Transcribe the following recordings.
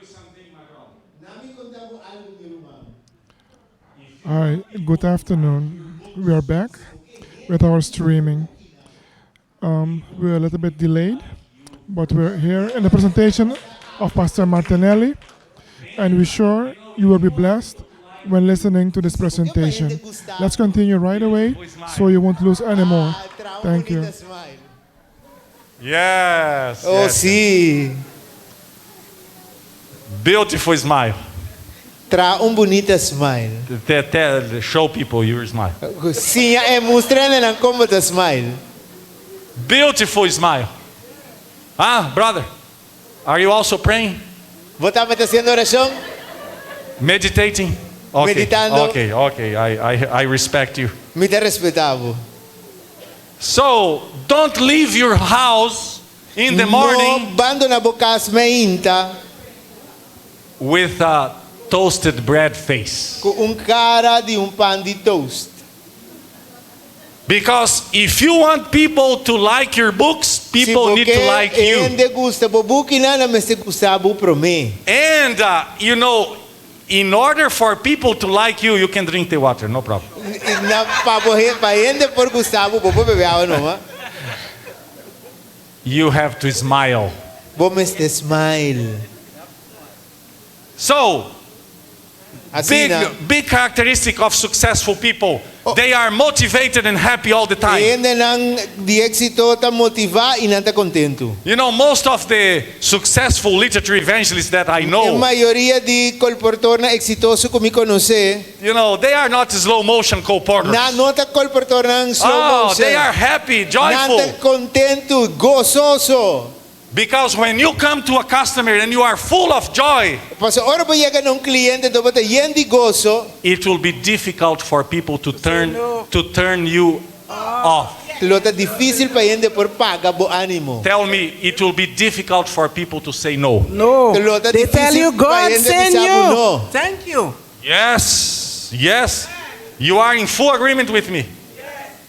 you something, my brother. Laga mi konta bo algu, mi ruman. Hi, good afternoon. We are back with our streaming. We're a little bit delayed, but we're here in the presentation of Pastor Martinelli, and we're sure you will be blessed when listening to this presentation. Let's continue right away so you won't lose any more. Ah, traha un Thank you. bunita smile. Yes. Oh, yes. si. Beautiful smile. Traha un bunita smile. Tell, show people your smile. Si, e mustra nan kon bo ta smile. Beautiful smile. Ah, brother, are you also praying? Bo tambe ta hasiendo orashon? Meditating? Okay. Meditando. Okay. I respect you. Mi ta respetá bo. So, don't leave your house in the morning No bandoná bo kas mainta with a toasted bread face. ku un kara di un pan di toast. Because if you want people to like your books, people Si need to like you. Hende gusta bo bukinan, nan mester gusta bo promé. And, in order for people to like you, you can drink the water, no problem. Na pa bo pa hende por gusta bo, bo por bebe awa no. You have to smile. Bo mester smile. So, Asina, big, big characteristic of successful people. Oh. They are motivated and happy all the time. Hendenan di éksito ta motivá i nan ta kontentu. Most of the successful literature evangelists that I E know, mayoria di kolportornan eksitoso ku mi konosé, they are not slow motion colporters. nan no ta kolportornan slow Oh, motion. they are happy, Nan joyful. ta kontentu, gososo. Because when you come to a customer and you are full of joy, Paso ora bo yega na un kliente, bo ta yen di goso, it will be difficult for people to turn you off. Lo ta difísil pa hende por paga bo ánimo. Tell me, it will be difficult for people to say no. No. Lo ta They tell difísil you pa God hende send bisa bo you. no. Thank you. Yes. You are in full agreement with me.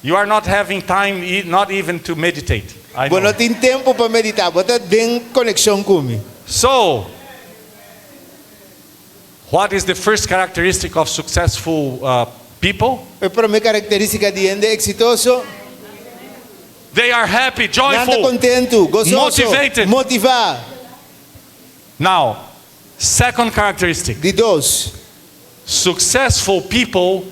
You are not having time, not even to meditate. I Bo know. no tin tempu pa meditá, bo ta den konekshon ku mi. So, what is the first characteristic of successful people? E promé karakterístika di hende eksitoso, They are happy, nan ta joyful. kontentu, gososo, Motivated. motivá. Now, second characteristic. Di dos, Successful people,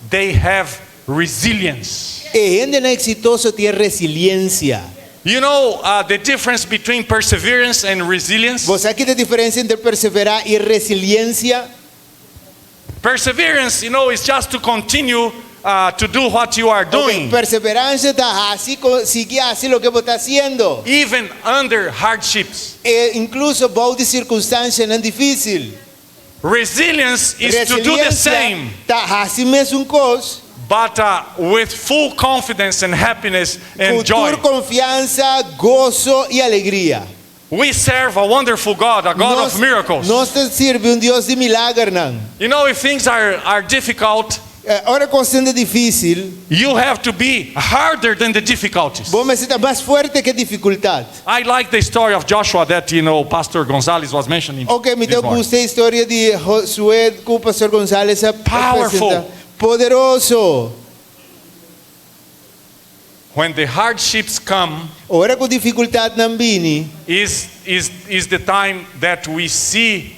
they have resilience. e hendenan eksitoso tin resiliensia. You know the difference between perseverance and resilience? Bo sa ki ta e diferensia entre perseverá i resiliensia? Perseverance is just to continue to do what you are doing, Perseveransia ta hasi, sigui hasi loke bo ta hasiendo. even under hardships. E inkluso bou di sirkunstansianan difísil. Resilience is to do the Resiliensia same, ta hasi mesun kos, but with full confidence and happiness and ku joy. tur konfiansa, goso i alegria. We serve a wonderful God, a God of miracles. Nos ta sirbi un Dios di milagernan. If things are difficult, Ora kos ta difísil, you have to be harder than the difficulties. bo mester ta mas fuerte ku e difikultat. I like the story of Joshua that Pastor Gonzalez was mentioning Ok, mi this ta morning. gusta e historia di Josué ku Pastor González a Powerful. presentá. Poderoso. When the hardships come, Ora ku difikultatnan bini, is the time that we see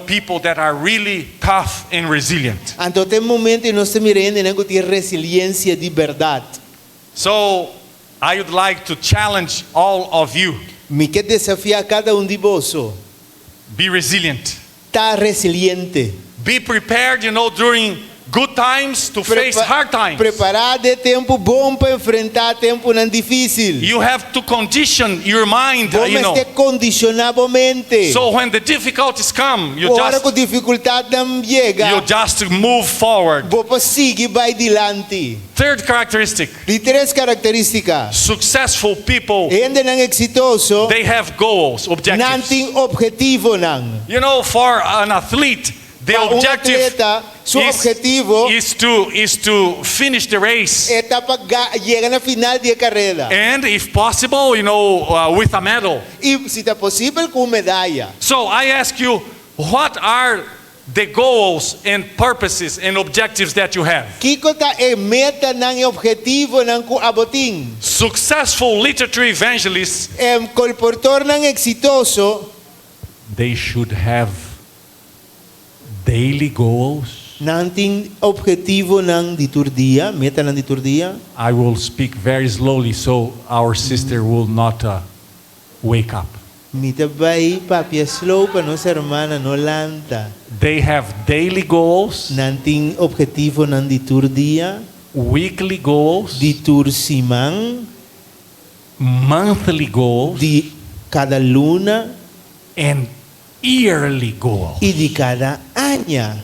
people that are really tough and resilient. Anto ta e momento ei nos ta mira hendenan ku tin resiliensia di bèrdat. So I would like to challenge all of you. Mi ke desafiá kada un di boso. Be resilient. Ta resiliente. Be prepared during good times to face hard times. Prepará den tempu bon pa enfrentá tempunan difísil. You have to condition your mind, Bo you know. mester kondishoná bo mente. So when the difficulties come, you Ora just ku difikultatnan yega, you just move forward. bo por sigui bai dilanti. Third characteristic, Di tres karakterístika. successful people, Hendenan eksitoso, they have goals, nan objectives. tin ophetivonan. For an athlete, the Pa un objective atleta, su obhetivo is to finish the race. Ta pa yega na final di karera. And if possible, with a medal. I si ta posibel, ku medaya. So I ask you, what are the goals and purposes and objectives that you have? Kiko ta e metanan i ophetivonan ku abo tin? Successful literature evangelists, Kolportornan eksitoso, they should have daily goals. Nan tin ophetivonan di tur dia, metanan di tur dia. I will speak very slowly so our sister will not wake up. Mi ta bai papia slow pa nos ruman no lanta. They have daily goals, Nan tin ophetivonan di tur dia, weekly goals, di tur siman, monthly goals, di kada luna and yearly goals. I di kada aña.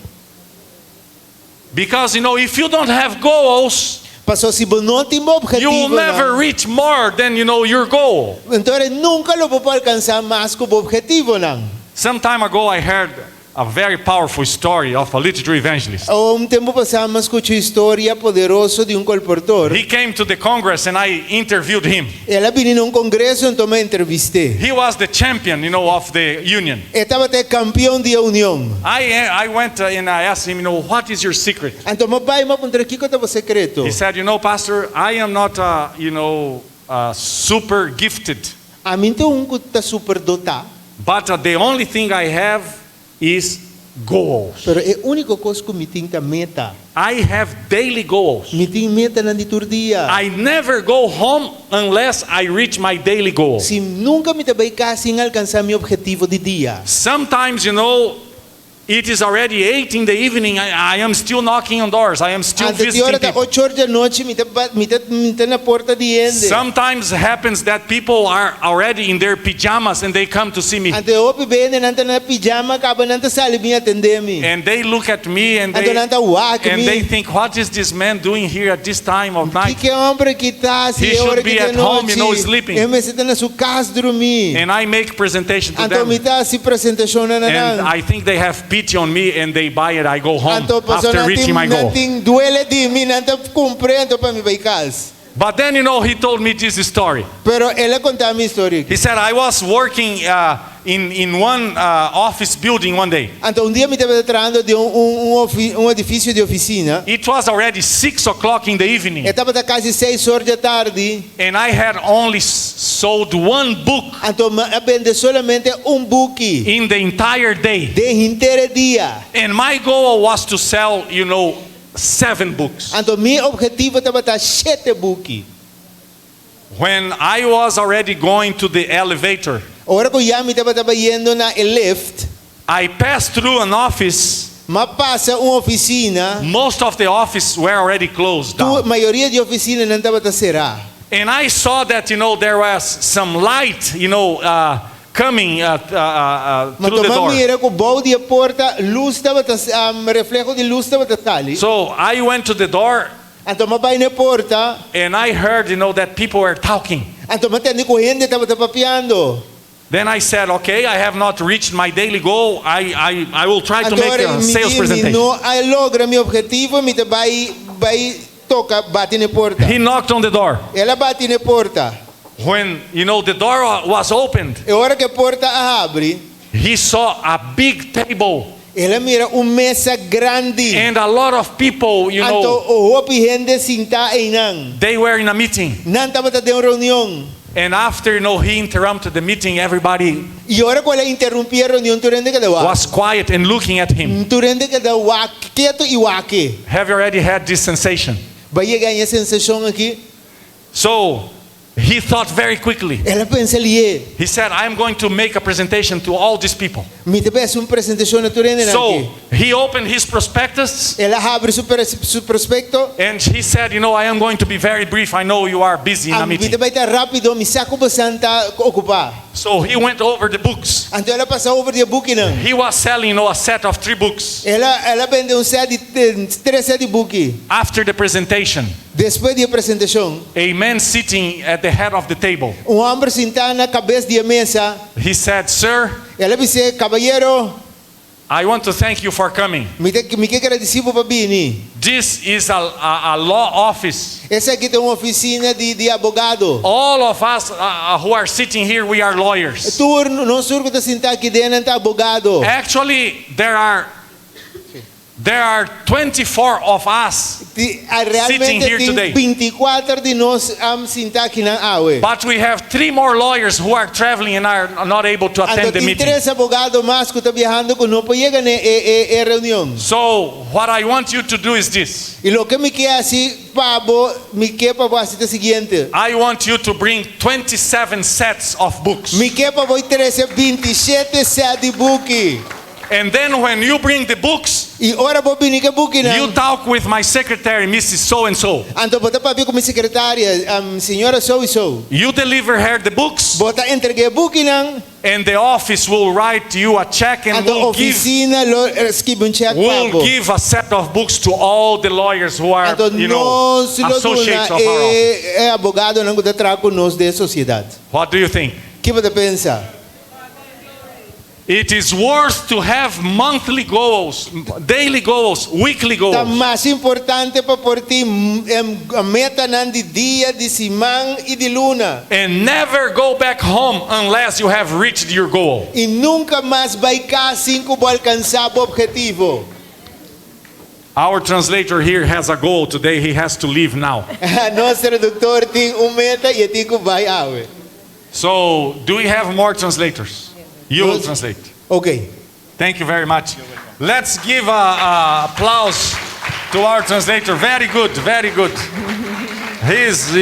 Because if you don't have goals, Paso si bo no tin you will ophetivo, never reach more than your goal. anto nunka lo bo por alkansá mas ku bo ophetivonan. Some time ago, I heard a very powerful story of a literature evangelist. Un tempu pasá mi a skucha un historia poderoso di un kolportor. He came to the Congress and I interviewed him. El a bini na un kongreso, anto mi a entrevist'é. He was the champion of the union. E tabata kampeon di union. I went and I asked him, "What is your secret?" Anto mi a bai mi a puntr'é kiko ta bo sekreto. He said, "Pastor, I am not super gifted, Ami n' ta un ku ta super dotá, but the only thing I have is goals. Pero e úniko kos ku mi tin ta meta. I have daily goals. Mi tin metanan di tur dia. I never go home unless I reach my daily goal." Si nunka mi ta bai kas sin alkansá mi ophetivo di dia. Sometimes, it is already 8 in the evening. I am still knocking on doors. I am still Anto visiting ora ta people. 8 or di anochi, mi ta na porta di hende. Sometimes happens that people are already in their pajamas and they come to see me. Anto hopi be nan ta na pijama kaba nan ta sali bin atendé mi. And they look at me and Anto they, nan ta wak and they mi. think, "What is this man doing here at this time of night?" Kiko e hòmber aki ta hasi He should ora be ku at home, nochi. sleeping. E mester ta na su kas drumí. And I make presentation to Anto them. mi ta hasi presentashon na And nan. I think they have pity on me and they buy it. I go home Anto paso after reaching my goal. nan tin duele di mi, nan ta kumpra anto pa mi bai kas. But then, he told me this story. Pero el a konta mi e historia. He said, "I was working in one office building one day. Anto un dia mi tabata trahando den un edifisio di ofisina. It was already 6 o'clock in the evening, E tabata kasi 6 or di atardi. and I had only sold one book Anto mi a bende solamente un buki in the entire day. Den henter dia. And my goal was to sell seven books. Anto mi ophetivo tabata 7 buki. When I was already going to the elevator, Ora ku ya mi tabata bayendo na e lift, I passed through an office. m'a pasa un ofisina, Most of the office were already closed tu down. mayoria di ofisinanan tabata será. And I saw that there was some light coming Ma through the anto m'a door. mira ku bou di e porta, lus tabata refleho di lus tabata sali. So I went to the door Anto m'a bai na porta, and I heard that people were talking. Anto m'a tende ku hende tabata papiando. Then I said, "Okay, I have not reached my daily goal. I will try to make Anto a sales mi presentation." no a logra mi ophetivo, mi ta bai bai toka bati na porta. He knocked on the door. El a bati na porta. When the door was opened, E ora ku e porta a habri, he saw a big table el a mira un mesa grandi. and a lot of people Anto hopi hende sintá einan. they were in a meeting. Nan tabata den un reunion. And after he interrupted the meeting, everybody I ora ku el a interumpí e reunion, tur hende a keda wak. was quiet and looking at him. Tur hende a keda wak, ketu i wak e. Have you already had this sensation? Bo a yega di e sensashon aki. So he thought very quickly. El a pensa lihé. He said, "I'm going to make a presentation to all these people." Mi ta bai hasi un presentashon na tur hende So aki. he opened his prospectus El a habri su, su prospekto. and he said, "I am going to be very brief. I know you are busy in a Mi meeting." ta bai ta rápido, mi sa ku boso ta okupá. So he went over the books. Anto el a pasa over di e bukinan. He was selling a set of three books. El a bende un set di tres set di buki. After the presentation, Despues di e presentashon, a man sitting at the head of the table, un hòmber sintá na kabes di mesa, he said, "Sir, el a bisa, kabayero, I want to thank you for coming. Mi ta mi ke gradisí bo pa bini. This is a law office. Esaki ta un ofisina di di abogado. All of us who are sitting here, we are lawyers. Tur nos tur ku ta sintá aki den nan ta abogado. Actually, there are 24 of us Ti, a sitting realmente here tin today. 24 di nos am sintá aki nan awe. But we have three more lawyers who are traveling and are not able to Anto attend the tin meeting. tres abogado mas ku ta biahando ku no por yega na e, e, e reunion. So, what I want you to do is this. I loke mi ke hasi pa bo, mi ke pa bo hasi ta e siguiente. I want you to bring 27 sets of books. Mi ke pa bo trese 27 set di buki. And then when you bring the books, I ora bo bini ku e buki you nan. Talk with my secretary, Mrs. So and so. Anto bo ta papia ku mi sekretaria, señora so i so. You deliver her the books, Bo ta entreg'é buki nan. And the office will write you a check and Anto will give ofisina lo skirbi un chèk will pa bo. Give a set of books to all the lawyers who are, Anto nos lo associates duna of our office. e, e abogadonan ku ta traha ku nos den sosiedat. What do you think? Kiko bo ta pensa? It is worth to have monthly goals, daily goals, weekly Ta goals. mas importante pa por tin metanan di dia, di siman i di luna. And never go back home unless you have reached your goal. I nunka mas bai kas sin ku bo alkansá bo ophetivo. Our translator here has a goal today. He has to leave now. Nos traduktor tin un meta i e tin ku bai awe. So, do we have more translators? You will translate. Ok. Thank you very much. Let's give a applause to our translator. Very good, very good. He's,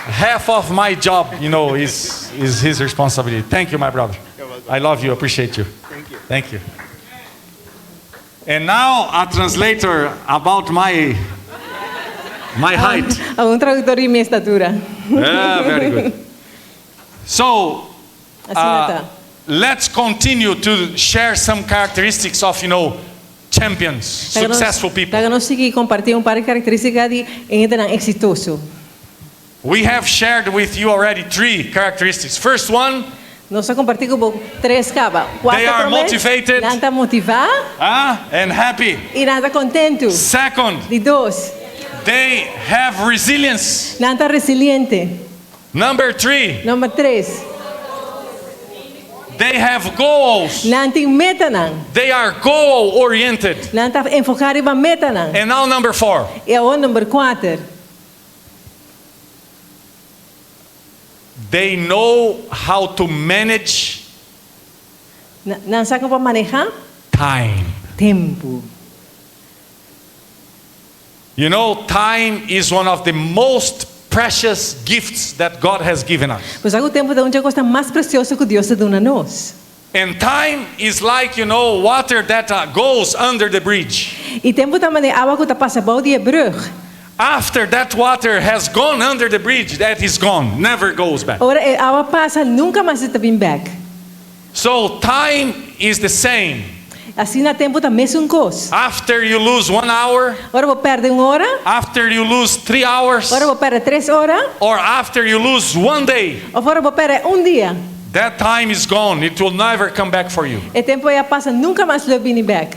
half of my job, is his responsibility. Thank you, my brother. I love you, appreciate you. Thank you. Thank you. And now a translator about my height. A un traduktor di mi estatura. Yeah, very good. So, Asina ta. Let's continue to share some characteristics of champions, successful people. Laga nos sigui kompartí un par di karakterístika di hendenan eksitoso. We have shared with you already three characteristics. First one, Nos a kompartí ku bo tres kaba. they are motivated Nan ta motivá and happy. I nan ta kontentu. Second, Di dos, they have resilience. Nan ta resiliente. Number three, Number tres, they have goals. Nan tin metanan. They are goal oriented. Nan ta enfoká riba metanan. And now, number four, I awor number kuater, they know how to manage Nan sa kon pa manehá time. Tempu. Time is one of the most precious gifts that God has given us. Bo sa ku tempu ta un di e kosnan mas presioso ku Dios a duna nos. And time is like water that goes under the bridge. I tempu ta manera awa ku ta pasa bou di e brùg. After that water has gone under the bridge, that is gone, never goes back. Ora e awa pasa, nunka mas e ta bin bèk. So time is the same. Asina tempu ta mesun kos. After you lose one hour, Ora bo pèrdè un ora, after you lose 3 hours, ora bo pèrdè 3 ora, or after you lose one day, òf ora bo pèrdè un dia. That time is gone. It will never come back for you. E tempu ei a pasa, nunka mas lo e bini bèk.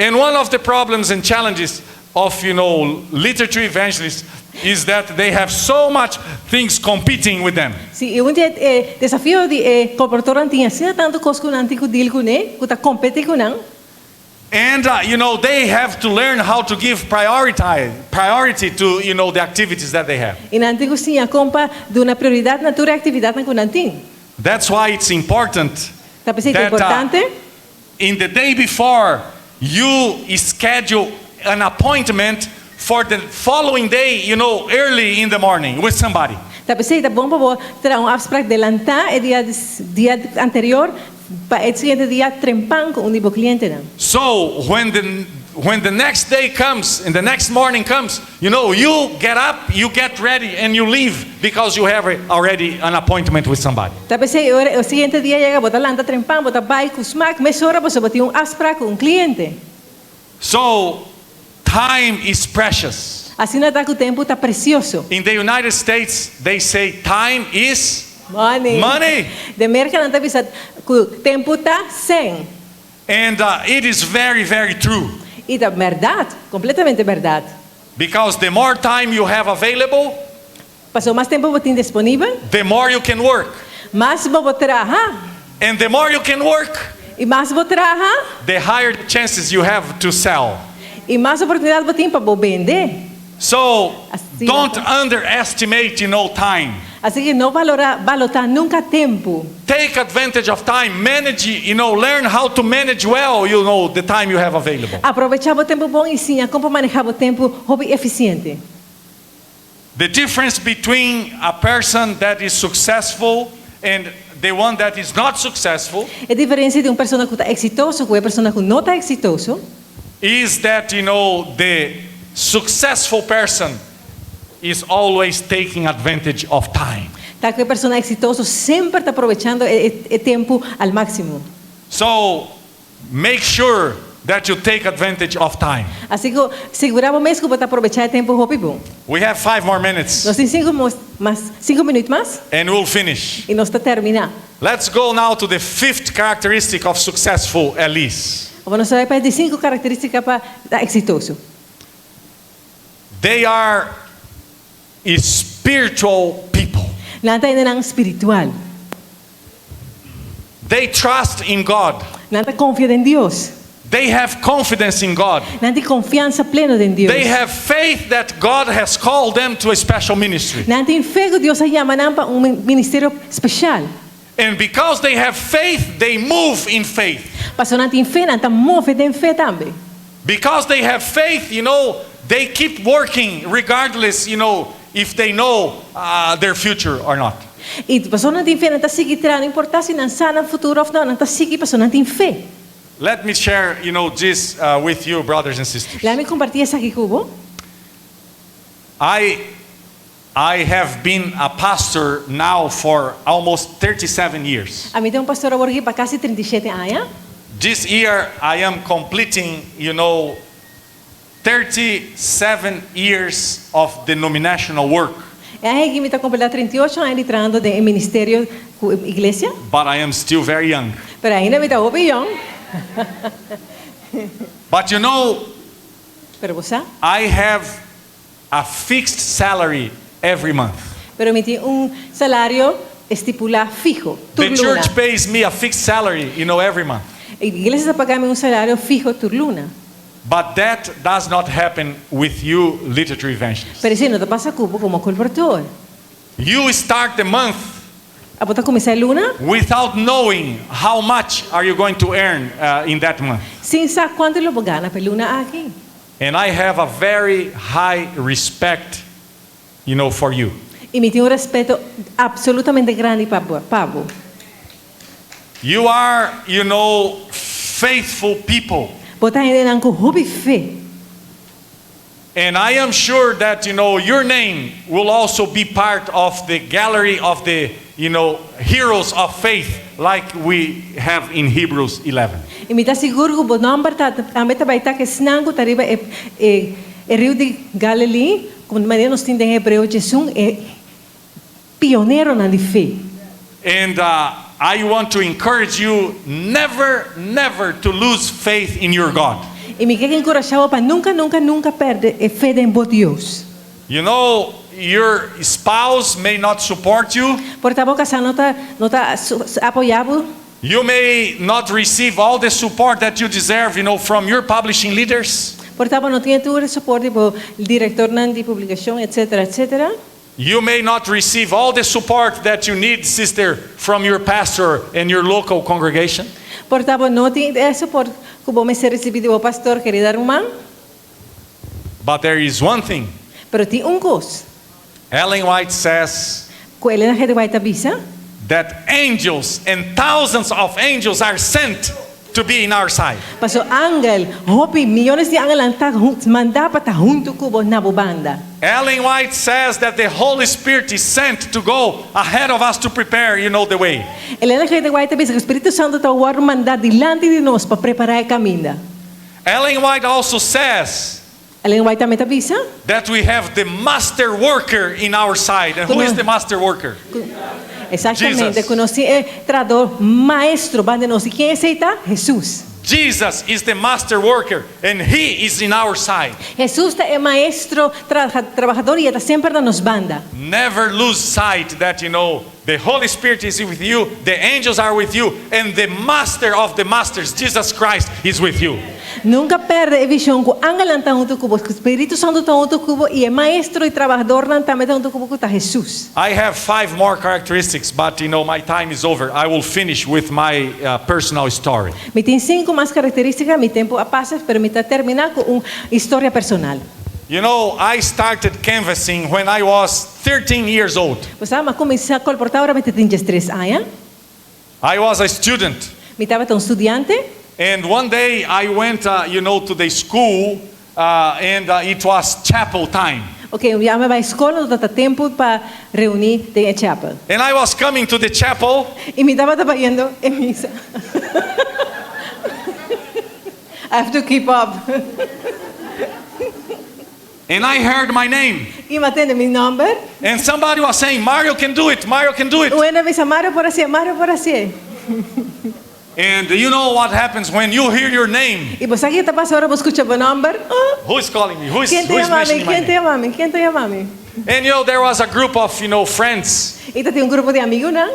And one of the problems and challenges of literature evangelists is that they have so much things competing with them. Si, i un di e desafio di e kolportornan tin asina tantu kos ku nan tin ku deal kuné, ku ta kompetí ku nan. And they have to learn how to give priority to the activities that they have. I nan tin ku siña kon pa duna prioridat na tur e aktividatnan ku nan tin. That's why it's important Ta p'esei that ta importante in the day before you schedule an appointment for the following day, early in the morning with somebody. Ta p'esei ta bon pa bo traha un afspraak delantá e dia anterior pa e siguiente dia trempan ku un di bo klientenan. So when the next day comes and the next morning comes, you get up, you get ready, and you leave because you have already an appointment with somebody. Ta p'esei ora e siguiente dia yega bo ta lanta trempan, bo ta bai ku smak, mesora pasobra bo tin un afspraak ku un kliente. So time is precious. Asina ta ku tempu ta presioso. In the United States, they say time is Money. Money. Na Merka nan ta bisa ku tempu ta sèn. And it is very, very true. I ta bèrdat, kompletamente bèrdat. Because the more time you have available, Paso mas tempu bo tin disponibel, the more you can work. Mas bo por traha. And the more you can work, I mas bo traha, the higher the chances you have to sell. I mas oportunidat bo tin pa bo bende. So Asina. Don't underestimate time. Asina ku no balorá, balotá nunka tempu. Take advantage of time, manage, learn how to manage well the time you have available. Aprovechá bo tempu bon i siña kon pa manehá bo tempu hopi efisiente. The difference between a person that is successful and the one that is not successful E diferensia di un persona ku ta eksitoso ku e persona ku no ta eksitoso is that the successful person is always taking advantage of time. Ta ku e persona eksitoso semper ta aprovechando e, e, e tempu al máksimo. So make sure that you take advantage of time. Asina ku sigurá bo mes ku bo ta aprovechá e tempu hopi bon. We have 5 more minutes Nos tin sinku mas, mas 5 minüt mas and we'll finish. I nos ta terminá. Let's go now to the fifth characteristic of successful LEs. Nos ta bai pa e di 5 karakterístika pa ta eksitoso. They are spiritual people. Nan ta hendenan spiritual. They trust in God. Nan ta konfia den Dios. They have confidence in God. Nan tin konfiansa pleno den Dios. They have faith that God has called them to a special ministry. Nan tin fe ku Dios a yama nan pa un ministerio spesial. And because they have faith, they move in faith. Paso nan tin fe, nan ta move den fe tambe. Because they have faith, they keep working regardless if they know their future or not. I paso nan tin fe, nan ta sigui traha, no importá si nan sa nan futuro òf no, nan ta sigui paso nan tin fe. Let me share this with you, brothers and sisters. Laga mi kompartí esaki ku bo. I have been a pastor now for almost 37 years. Ami ta un pastor awor pa kasi 37 aña. This year, I am completing 37 years of denominational work, E aña aki mi ta kompletá 38 aña di trahando den ministerio ku iglesia, but I am still very young. Pero ainda mi ta hopi yòn. But Pero bo sa, I have a fixed salary every month. Pero mi tin un salario estipulá fiho, The tur luna. church pays me a fixed salary every month. Iglesia ta paga mi un salario fiho tur luna. But that does not happen with you, literature evangelists. Pero esei no ta pasa ku bo komo kolportor. You start the month Abo ta kuminsá luna, without knowing how much are you going to earn in that month. Sin sa kuantu lo bo gana pa e luna aki. And I have a very high respect for you. I mi tin un rèspèt apsolutamente grandi pa pa bo. You are faithful people. Bo ta hendenan ku hopi fe. And I am sure that your name will also be part of the gallery of the heroes of faith like we have in Hebrews 11. I mi ta sigur ku bo nòmber ta tambe ta bai ta ku esnan ku ta riba e e e riu di Galilea, komo manera nos tin den Hebreo 11, e pioneronan di fe. And I want to encourage you never, never to lose faith in your God. I mi ke enkurashá pa nunka, nunka, nunka pèrdè e fe den bo Dios. Your spouse may not support you. Por ta bo kasá no ta no ta apoyá bo. You may not receive all the support that you deserve from your publishing leaders. Por ta bo no tin tur soporte di bo direktornan di publikashon, etc., etc. You may not receive all the support that you need, sister, from your pastor and your local congregation. Por ta bo no tin e soporte ku bo mester risibí di bo pastor, kerida ruman. But there is one thing. Pero tin un kos. Ellen White says Ku Elena G. White ta bisa that angels and thousands of angels are sent to be in our side. Paso angel, hopi, miónes di angel ta mandá pa ta huntu ku bo na bo banda. Ellen White says that the Holy Spirit is sent to go ahead of us to prepare the way. Elena G. White ta bisa ku Spiritu Santu ta wòrdu mandá dilanti di nos pa prepará e kaminda. Ellen White also says Ellen White tambe ta bisa that we have the master worker in our side. And who is the master worker? Eksaktamente, Jesus. ku nos tin e trahadó maestro banda di nos. I ken esei ta? Hesus. Jesus is the master worker and he is in our side. Hesus ta e maestro trahadó i e ta semper na nos banda. Never lose sight that the Holy Spirit is with you, the angels are with you, and the master of the masters, Jesus Christ, is with you. Nunka pèrdè e vishon ku angelnan ta huntu ku bo, ku Spiritu Santu ta huntu ku bo i e maestro i trabahadornan tambe ta huntu ku bo ku ta Hesus. I have five more characteristics, but my time is over. I will finish with my personal story. Mi tin sinku mas karakterístika, mi tempu a pasa, pero mi ta terminá ku un historia personal. I started canvassing when I was 13 years old. Bo sa, mi a kuminsá kolportá ora mi tin 13 aña. I was a student. Mi tabata un studiante. And one day I went to the school and it was chapel time. Ok, un dia mi a bai skol, anto tabata tempu pa reuní den e chapel. And I was coming to the chapel. I mi tabata bayendo e misa. I have to keep up. And I heard my name. I m'a tende mi nòmber. And somebody was saying, "Mario can do it, Mario can do it." Un hende a bisa, Mario por hasié, Mario por hasié. And you know what happens when you hear your name? I bo sa kiko ta pasa ora bo skucha bo nòmber? Oh. Who is calling me? Who is, Ken ta who is yama mi? mentioning my Ken ta name? yama mi? Ken ta yama mi? And there was a group of friends. I tabatin un grupo di amigunan.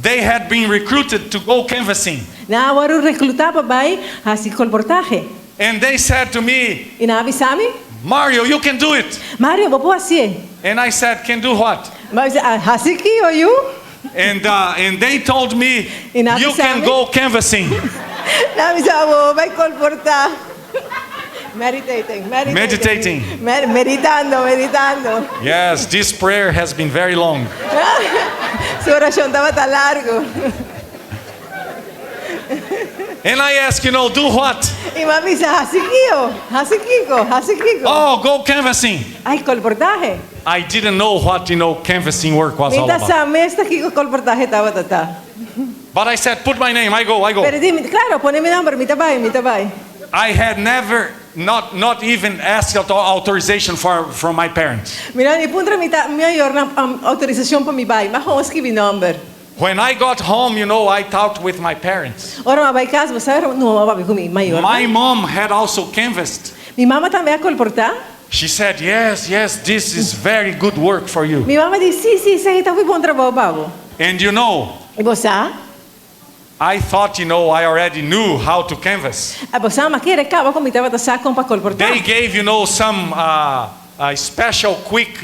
They had been recruited to go canvassing. Nan a wòrdu reklutá pa bai hasi kolportahe. And they said to me, I nan a bisa mi, "Mario, you can do it." Mario, bo por hasié. And I said, "Can do what?" Mi a bisa, hasi kiko, yu? And they told me, I nan a "You can bisa mi? go canvassing." Nan a bisa bo, bai kolportá. Meditating, meditating. Meditating. Meditando, meditando. Yes, this prayer has been very long. Su orashon tabata largu. And I asked, "Do what?" I m'a bisa, hasi kiko, hasi kiko, hasi kiko. "Oh, go canvassing." Ai, kolportahe. I didn't know what canvassing work was all Mi about. sa mes ta kiko kolportahe tabata ta. But I said, "Put my name, I go, I go." Pero di, klaro, pone mi nòmber, mi ta bai, mi ta bai. I had never, not even asked authorization from my parents. Mi no a ni puntra mi ta mi mayornan outorisashon pa mi bai, m'a gewoon skibi nòmber. When I got home, I talked with my parents. Ora m'a bai kas, bo sa, no m'a papia ku mi mayornan. My mom had also canvassed. Mi mama tambe a kolportá. She said, Yes, this is very good work for you." Mi mama di, Si, si, esaki ta hopi bon trabou pa bo." And I bo sa? I thought I already knew how to canvass. I bo sa, m'a kere kaba ku mi tabata sa kon pa kolportá. They gave some special quick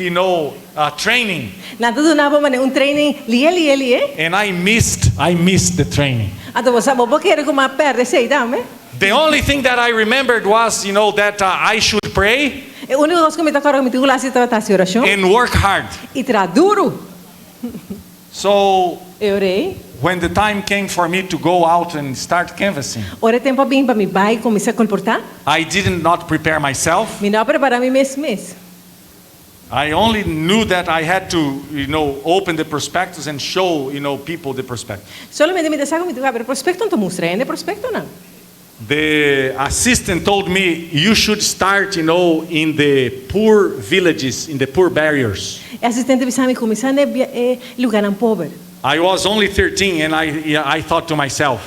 training. Nan a duna bo un training lihe lihe lihe. And I missed the training. Anto bo sa, bo por kere ku m'a pèrdè esei tambe. The only thing that I remembered was that I should pray E úniko kos ku mi ta kòrda ku mi tin ku hasi tabata hasi orashon. And work hard. I traha duru. So E ora ei. When the time came for me to go out and start canvassing, Ora tempu a bin pa mi bai kuminsá kolportá. I didn't not prepare myself. Mi no a prepará mi mes mes. I only knew that I had to open the prospectus and show people the prospectus. Solamente mi sa ku mi tin ku habri prospekto anto mustra hende prospektonan. The assistant told me, "You should start in the poor villages, in the poor barriers." E asistente a bisa mi kuminsá na e lugánan pober. I was only 13 and I thought to myself,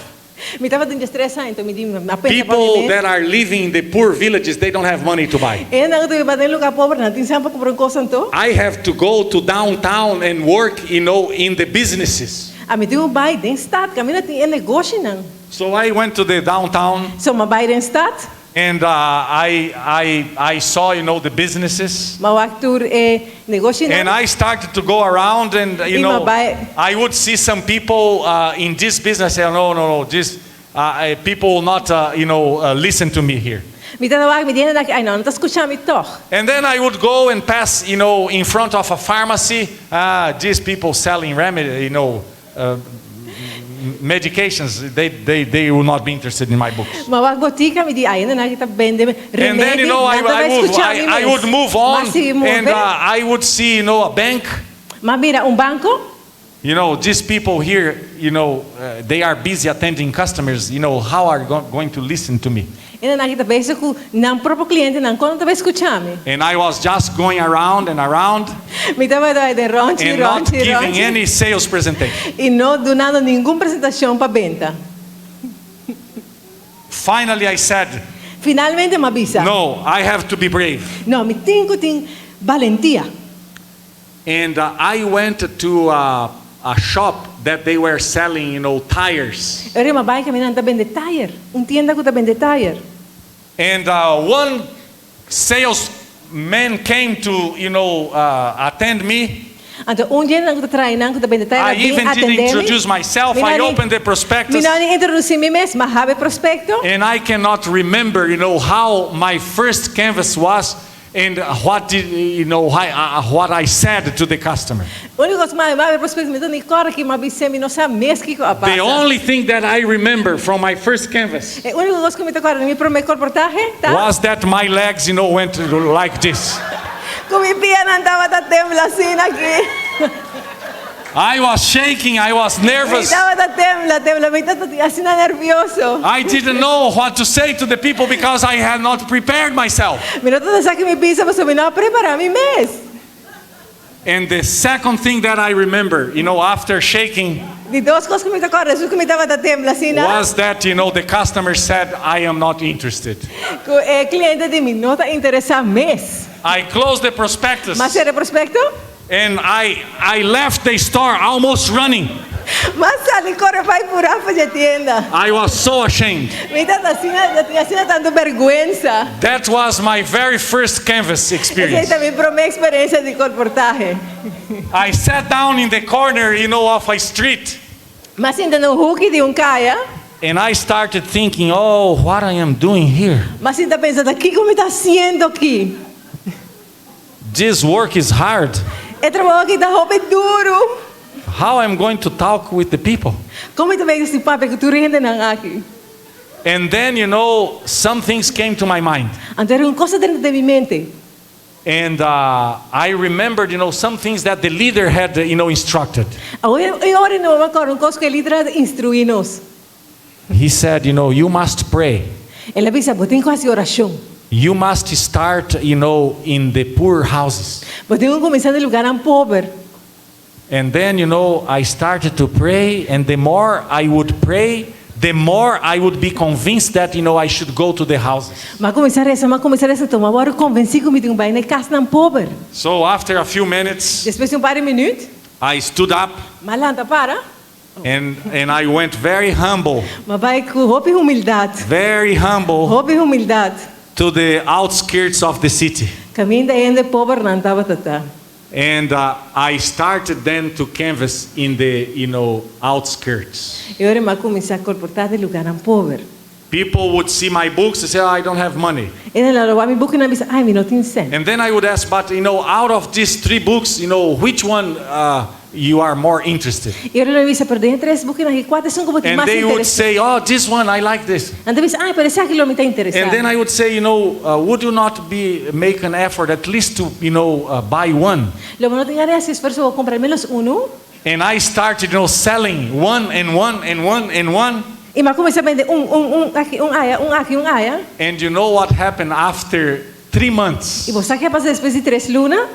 Mi tabatin 13 aña, anto mi di, m'a pensa "People that are living in the poor villages, they don't have money to buy. Hendenan ku ta biba den lugá pober, nan no tin sèn pa kumpra un kos anto. I have to go to downtown and work in the businesses." Ami tin ku bai den stat, kaminda tin e negoshinan. So I went to the downtown So m'a bai den stat, and I saw the businesses. m'a wak tur e negoshinan. And I started to go around and I m'a bai. I would see some people in this business say, No, this people will not listen to me here." Mi tabata wak, mi di hendenan, ai no, nan no ta skucha mi tòg. And then I would go and pass in front of a pharmacy. "Ah, these people selling remedy, medications, they will not be interested in my books." M'a wak botika, mi di, ai, hendenan aki ta bende And then, I would move on and I would see a bank. M'a mira un banko. These people here, they are busy attending customers. How are going to listen to me? Hendenan aki ta bezig ku nan propio klientenan, kon nan ta bai skucha mi? And I was just going around and around Mi tabata bai den rònchi, and not rònchi, giving rònchi. any sales presentation. I no dunando ningun presentashon pa benta. Finally, I said, Finalmente m'a bisa. "No, I have to be brave." No, mi tin ku tin balentia. And I went to a shop that they were selling tires. Ora m'a bai kaminda nan ta bende tayer. Un tienda ku ta bende tayer. And one salesman came to attend me. Anto un hende ku ta traha ku ta bende tayer I even didn't introduce myself. I opened the prospectus. Mi no a introdusí mi mes, m'a habri prospekto. And I cannot remember how my first canvas was and what did you know I, what I said to the customer. Úniko kos m'a habri prospekto, mi no ta kòrda kiko m'a bisa, mi no sa mes kiko a The pasa. only thing that I remember from my first canvas E úniko kos ku mi ta kòrda, mi promé kolportahe, ta? was that my legs went like this. Ku mi pianan tabata tembla asina aki. I was shaking, I was nervous. Mi tabata tembla, tembla, mi tabata asina nervioso. I didn't know what to say to the people because I had not prepared myself. Mi no tabata sa kiko mi bisa, pasobra mi no a prepará mi mes. And the second thing that I remember after shaking, Di dos kos ku mi ta kòrda, despues ku mi tabata tembla asina, was that the customer said, "I am not interested." Ku e kliente di mi no ta interesá mes. I closed the prospectus M'a sera prospekto, and I left the store almost running. M'a sali kore bai purá for di e tienda. I was so ashamed. Mi tabata asina, asina tantu bèrgwensa. That was my very first canvas Esei experience. ta mi promé eksperensia di kolportahe. I sat down in the corner of a street M'a sinta na huki di un kaya, and I started thinking, "Oh, what I am doing here? M'a sinta pensa, kiko mi ta hasiendo aki? This work is hard. E trabou aki ta hopi duru. How I'm going to talk with the people?" Kon mi ta bai papia ku tur e hendenan aki? And then some things came to my mind. Anto un kos a drenta den mi mente. And I remembered some things that the leader had instructed. I ora no m'a kòrda un kos ku e lider a instruí nos. He said, "You must pray. El a bisa, bo tin ku hasi orashon. You must start in the poor houses." Bo tin ku kuminsá den lugánan pober. And then I started to pray, and the more I would pray, the more I would be convinced that I should go to the houses. M'a kuminsá resa, m'a kuminsá resa, anto m'a wòrdu konvensí ku mi tin ku bai na kasnan pober. So after a few minutes, Despues di un par di minüt, I stood up m'a lanta para, and I went very humble, m'a bai ku hopi humildat. Very humble Hopi humildat. To the outskirts of the city. Kaminda hende pobernan tabata ta. And I started then to canvas in the outskirts. I ora m'a kuminsá kolportá den lugánan pober. People would see my books and say, "Oh, I don't have money." Hendenan lo wak mi buki nan bisa, ai, mi no tin sèn. And then I would ask, "But out of these three books, which one you are more interested?" I ora lo bisa, pero den e tres bukinan aki, kua ta esun ku bo tin And mas they would interesá? say, "Oh, this one, I like this." Nan ta bisa, ai, pero esaki lo mi ta interesá. And then I would say, "Would you not be make an effort at least to buy one?" Lo bo no tin hasi esfuerso pa kumpra al ménos unu. And I started selling one and one and one and one. I m'a kuminsá bende un, un, un, aki, un aya, un aki, un aya. And you know what happened after 3 months? I bo sa kiko a pasa despues di tres luna?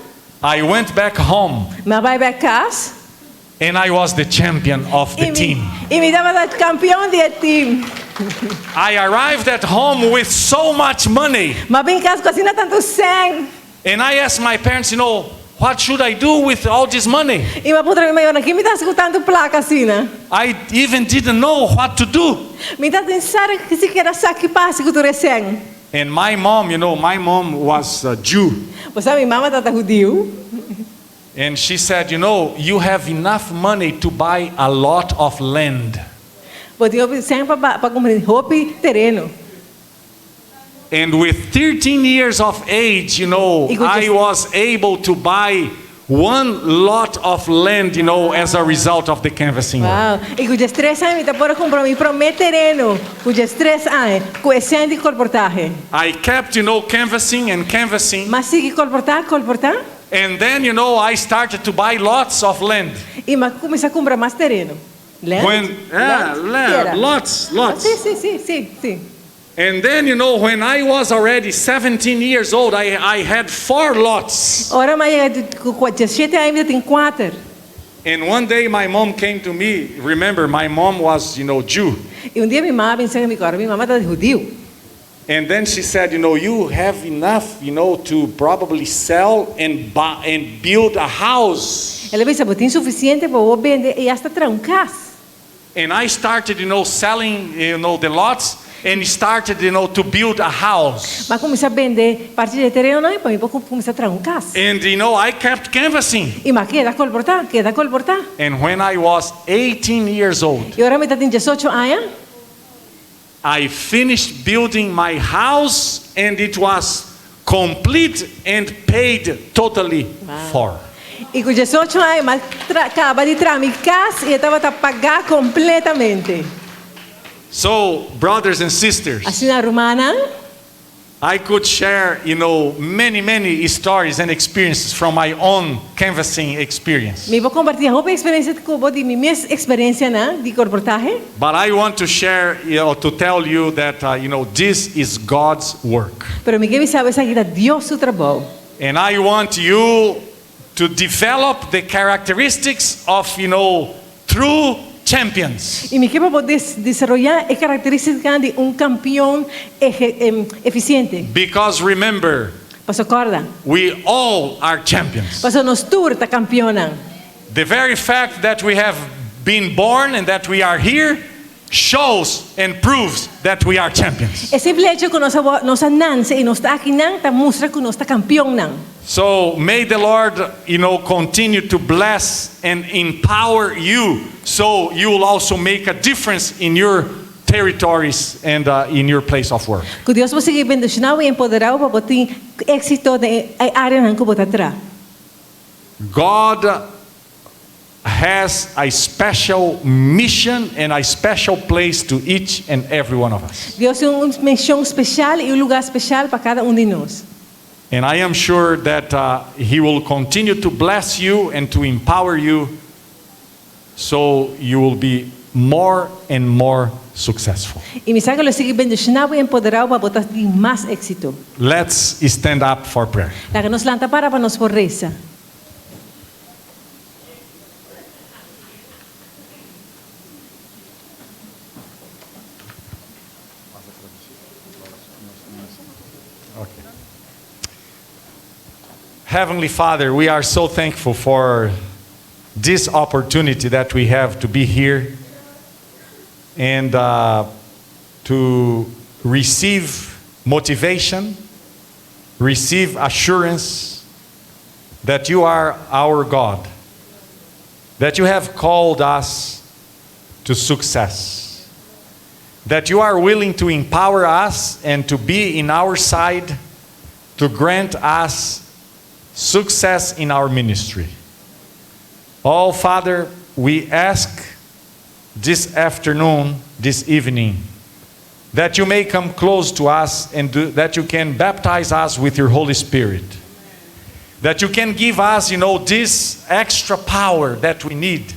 I went back home M'a bai bèk kas. and I was the champion of the I mi, team. i mi tabata kampeon di e team. I arrived at home with so much money. M'a bin kas ku asina tantu sèn. And I asked my parents, "What should I do with all this money?" I m'a puntra mi mayornan, kiko mi ta hasi ku tantu plaka asina? I even didn't know what to do. Mi no tabata sikiera sa kiko pa hasi ku tur e sèn. And my mom was a Jew. Bo sa, mi mama tabata hudiu. And she said, "You have enough money to buy a lot of land." Bo tin sèn pa kumpra hopi tereno. And with 13 years of age, E I was able to buy one lot of land as a result of the canvassing work. Wow. I ku 13 aña, mi por a kumpra mi promé tereno. Ku 13 aña, ku e sèn di kolportahe. I kept canvassing and canvassing. M'a sigui kolportá, kolportá. And then I started to buy lots of land. I m'a kuminsá kumpra mas tereno. Land? Yeah, land, Tera. Lots, lots. Si. And then when I was already 17 years old, I had four lots. Ora m'a yega 17 aña, mi tin kuater. And one day my mom came to me. Remember, my mom was Jew. I un dia mi mama a bin serka mi, kòrda mi mama ta hudiu. And then she said, You have enough to probably sell and buy and build a house." El a bisa, bo tin sufisiente pa bo bende i asta traha un kas. And I started selling the lots and started to build a house. M'a kuminsá bende parti di e terenonan pa mi por kuminsá traha un kas. And I kept canvassing. I m'a keda kolportá, keda kolportá. And when I was 18 years old, I ora mi tatin diesocho aña, I finished building my house and it was complete and paid totally for. I ku diesocho aña m'a kaba di traha mi kas i e tabata pagá kompletamente. So, brothers and sisters, Asina rumannan, I could share many, many stories and experiences from my own canvassing experience. Mi por kompartí hopi eksperensia ku bo di mi mes eksperensianan di kolportahe. But I want to share, to tell you that this is God's work. Pero mi ke bisa bo esaki ta Dios su trabou. And I want you to develop the characteristics of true champions. I mi ke pa bo desaroyá e karakterístikanan di un kampion efisiente. Because remember, Paso kòrda. we all are champions. Paso nos tur ta kampionnan. The very fact that we have been born and that we are here shows and proves that we are champions. E simple hecho ku nos a nos a nanse i nos ta akinan ta mustra ku nos ta kampionnan. So may the Lord continue to bless and empower you so you will also make a difference in your territories and in your place of work. Ku Dios por sigui bendishoná bo i empoderá bo pa bo tin éksito den e áreanan ku bo ta traha. God has a special mission and a special place to each and every one of us. Dios tin un mishon spesial i un lugá spesial pa kada un di nos. And I am sure that He will continue to bless you and to empower you so you will be more and more successful. I mi sa ku lo e sigui bendishoná bo i empoderá bo pa bo ta tin mas éksito. Let's stand up for prayer. Laga nos lanta para pa nos por resa. Heavenly Father, we are so thankful for this opportunity that we have to be here and to receive motivation, receive assurance that you are our God, that you have called us to success, that you are willing to empower us and to be in our side to grant us success in our ministry. Oh, Father, we ask this afternoon, this evening, that you may come close to us and that you can baptize us with your Holy Spirit. That you can give us this extra power that we need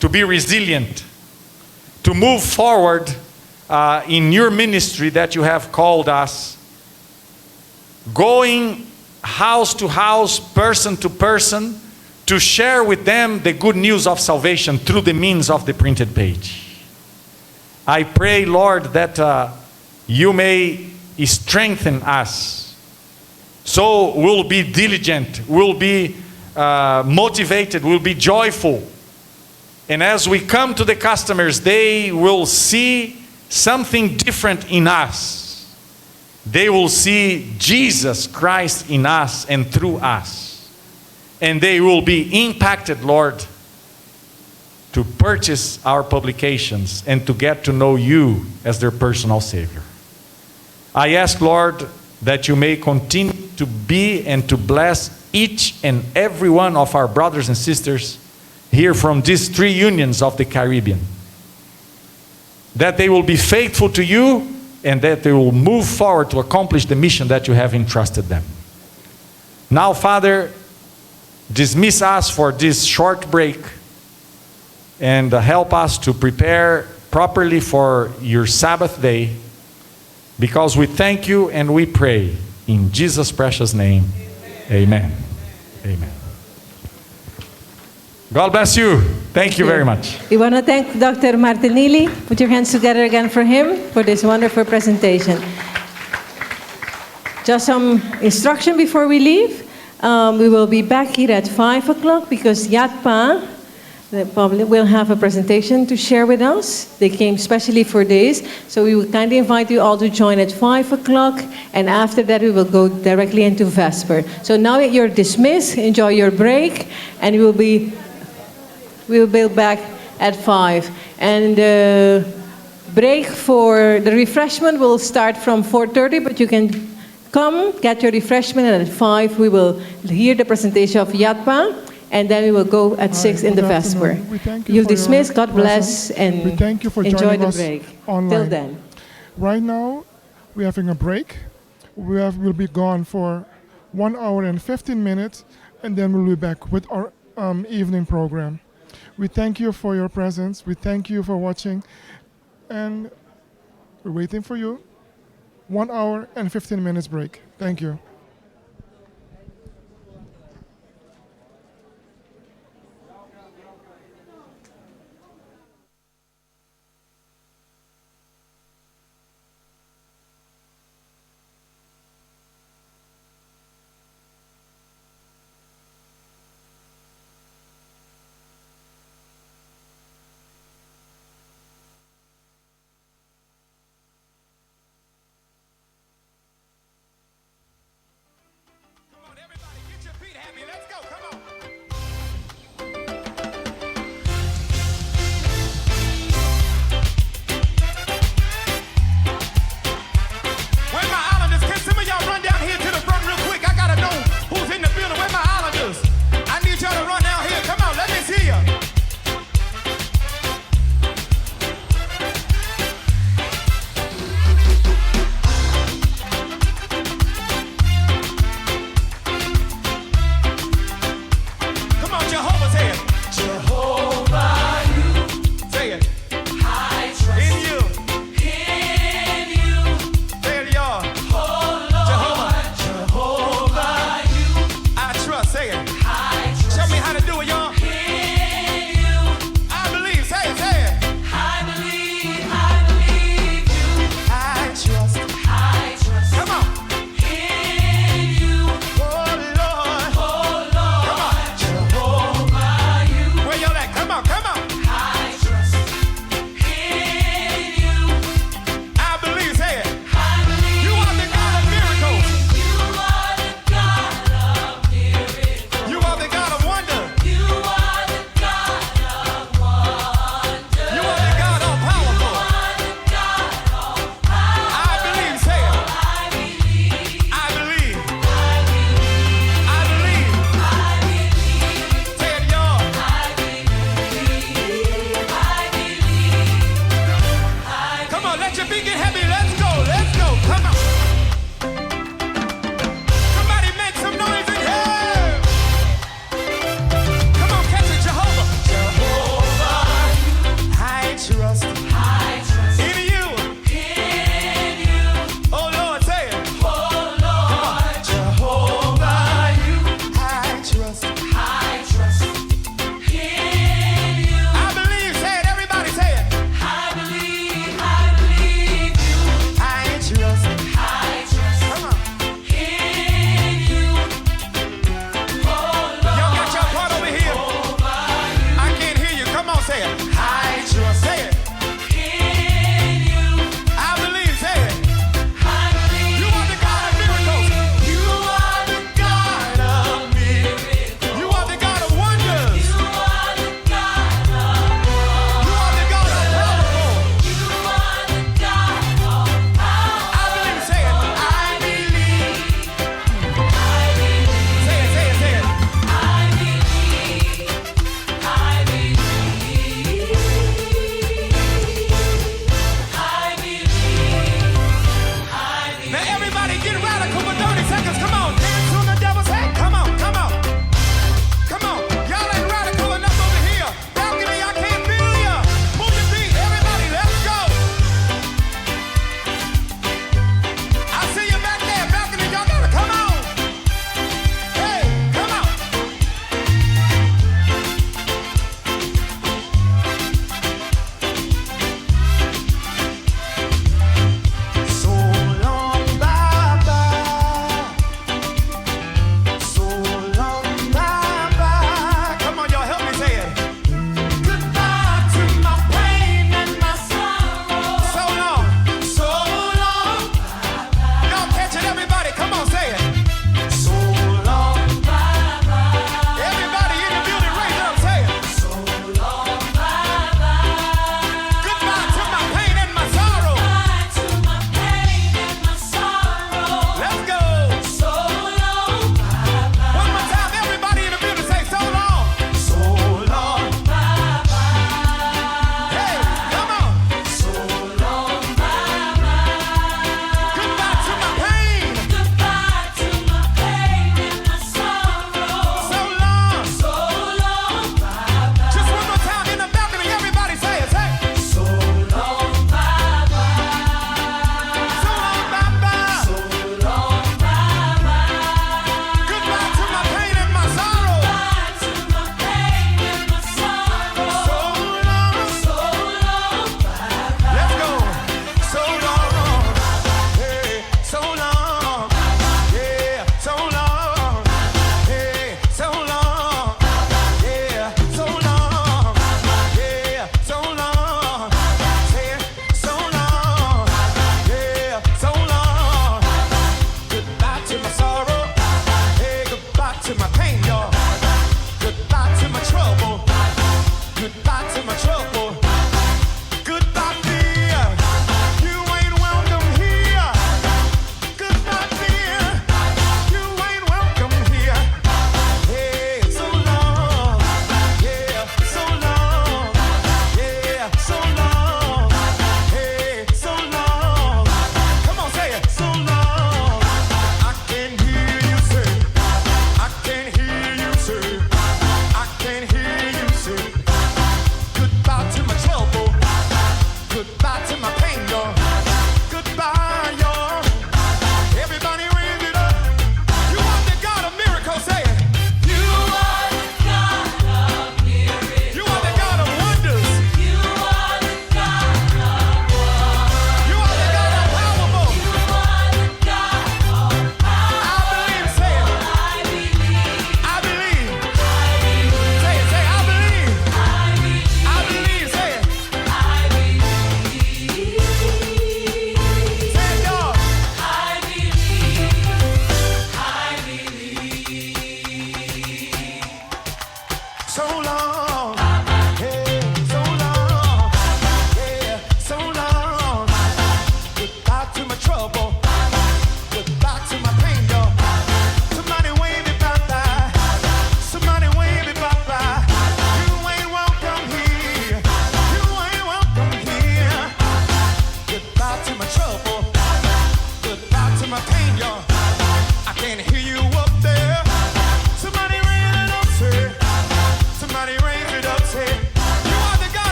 to be resilient, to move forward in your ministry that you have called us, going house to house, person to person, to share with them the good news of salvation through the means of the printed page. I pray, Lord, that you may strengthen us So we'll be diligent, we'll be motivated, we'll be joyful. And as we come to the customers, they will see something different in us. They will see Jesus Christ in us and through us. And they will be impacted, Lord, to purchase our publications and to get to know you as their personal Savior. I ask, Lord, that you may continue to be and to bless each and every one of our brothers and sisters here from these three unions of the Caribbean. That they will be faithful to you and that they will move forward to accomplish the mission that you have entrusted them. Now, Father, dismiss us for this short break and help us to prepare properly for your Sabbath day, because we thank you and we pray in Jesus' precious name. Amen. Amen. God bless you. Thank you very much. We want to thank Dr. Martinelli. Put your hands together again for him for this wonderful presentation. Just some instruction before we leave. We will be back here at 5 o'clock because YADPA, the public, will have a presentation to share with us. They came specially for this. So we would kindly invite you all to join at 5 o'clock. And after that, we will go directly into Vesper. So now you're dismissed. Enjoy your break. And we will be back at 5. And the break for the refreshment will start from 4:30, but you can come, get your refreshment, and at 5 we will hear the presentation of YADPA, and then we will go at 6 Hi, in the good Vesper. afternoon. We thank you You'll for your dismiss, God bless, presence. and We thank you for enjoy joining the us break. Till online. then. Right now, we're having a break. We will be gone for 1 hour and 15 minutes, and then we'll be back with our evening program. We thank you for your presence. We thank you for watching, and we're waiting for you. 1 hour and 15 minutes break. Thank you.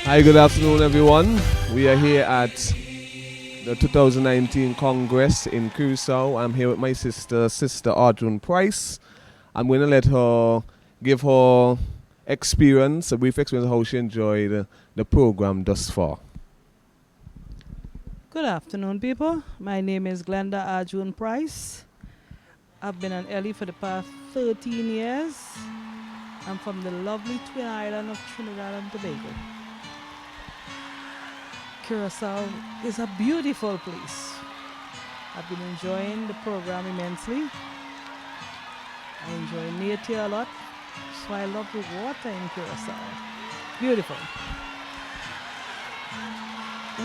Hi, good afternoon, everyone. We are here at the 2019 Congress in Curacao. I'm here with my sister, Sister Arjun Price. I'm going to let her give her experience, a brief experience of how she enjoyed the program thus far. Good afternoon, people. My name is Glenda Arjun Price. I've been an Ellie for the past 13 years. I'm from the lovely twin island of Trinidad and Tobago. Curacao is a beautiful place. I've been enjoying the program immensely. I enjoy nature a lot, so I love the water in Curacao. Beautiful.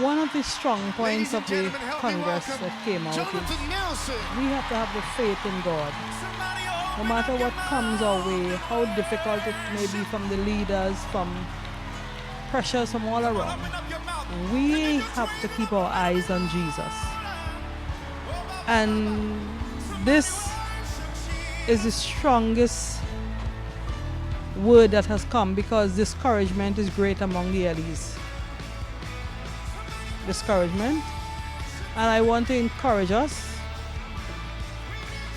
One of the strong points of the Congress that came out is we have to have the faith in God. No matter what comes our way, how difficult it may be from the leaders, from pressures from all around, we have to keep our eyes on Jesus. And this is the strongest word that has come, because discouragement is great among the Ellies. Discouragement. And I want to encourage us,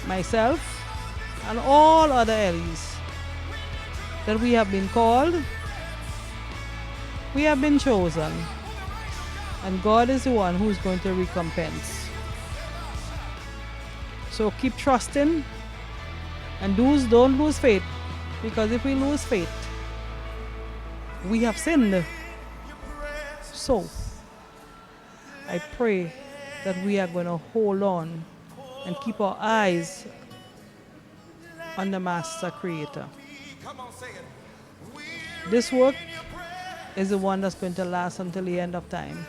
myself, and all other Ellies, that we have been called, we have been chosen, and God is the one who is going to recompense. So keep trusting, and don't lose faith, because if we lose faith, we have sinned. So I pray that we are going to hold on and keep our eyes on the Master Creator. This work is the one that's going to last until the end of time.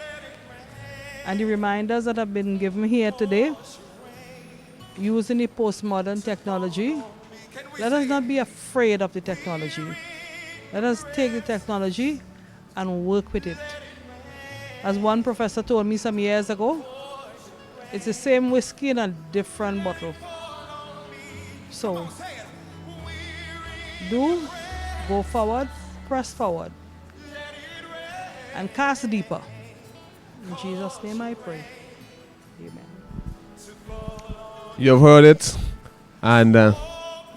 And the reminders that have been given here today, using the postmodern technology, let us not be afraid of the technology. Let us take the technology and work with it. As one professor told me some years ago, it's the same whiskey in a different bottle. So, do go forward, press forward, and cast deeper. In Jesus' name I pray. Amen. You've heard it, and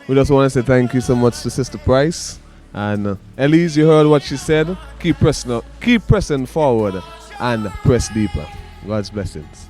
we just want to say thank you so much to Sister Price. And Elise, you heard what she said. Keep pressing up, keep pressing forward, and press deeper. God's blessings.